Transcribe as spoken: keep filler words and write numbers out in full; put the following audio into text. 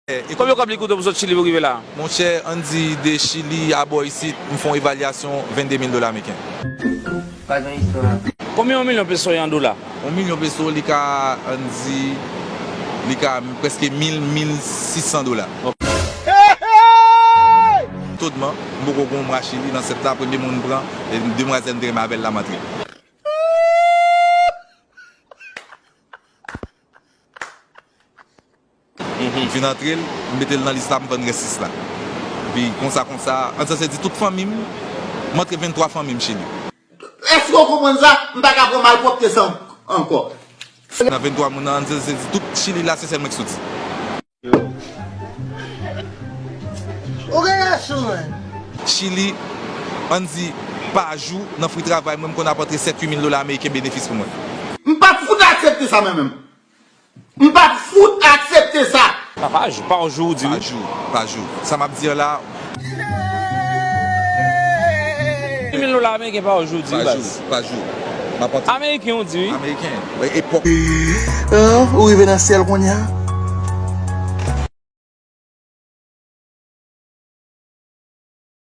E konbyen kòb li koute pou sot Chili pou rive la? Monchè, ann di de Chili a bò isit, m fè yon evalyasyon vennde mil dola ameriken. Pa gen istwa. Konbyen yon milyon peso ye an dola? Yon milyon peso, li ka, ann di, li ka prèske mil, mil sis san dola. Todman, m poko gen yon mwa Chili, nan sèt la, premye moun m pran, e demwazèl m te renmen avè l la, m antre. M fin antre l, m mete l nan lis la, m vann rès lis la. Epi konsa, konsa, an sanse di tout fanmi m, m antre venntwa fanmi m Chili. Èske w konprann sa? M pa ka pran malpwòpte sa ankò. Nan venntwa moun nan, an sanse di tout Chili la, se sèl mwen ki soti. Ou gen rason, man. Chili, ann di, pa jou, nan fri travay mwen, m konn ap antre sèt, uit mil dola ameriken benefis pou mwen. M p ap fout aksepte sa, mwen menm. M p ap fout aksepte sa. Pa, pa jou, pa jou, ou di wi. Pa jou, pa jou. Sa m ap di an la. Uit mil dola ameriken pa jou, ou di wi, baz. Pa jou, pa jou. M ap antre. Ameriken, ou di wi. Ameriken. Epòk. Ou rive nan syèl kounye a?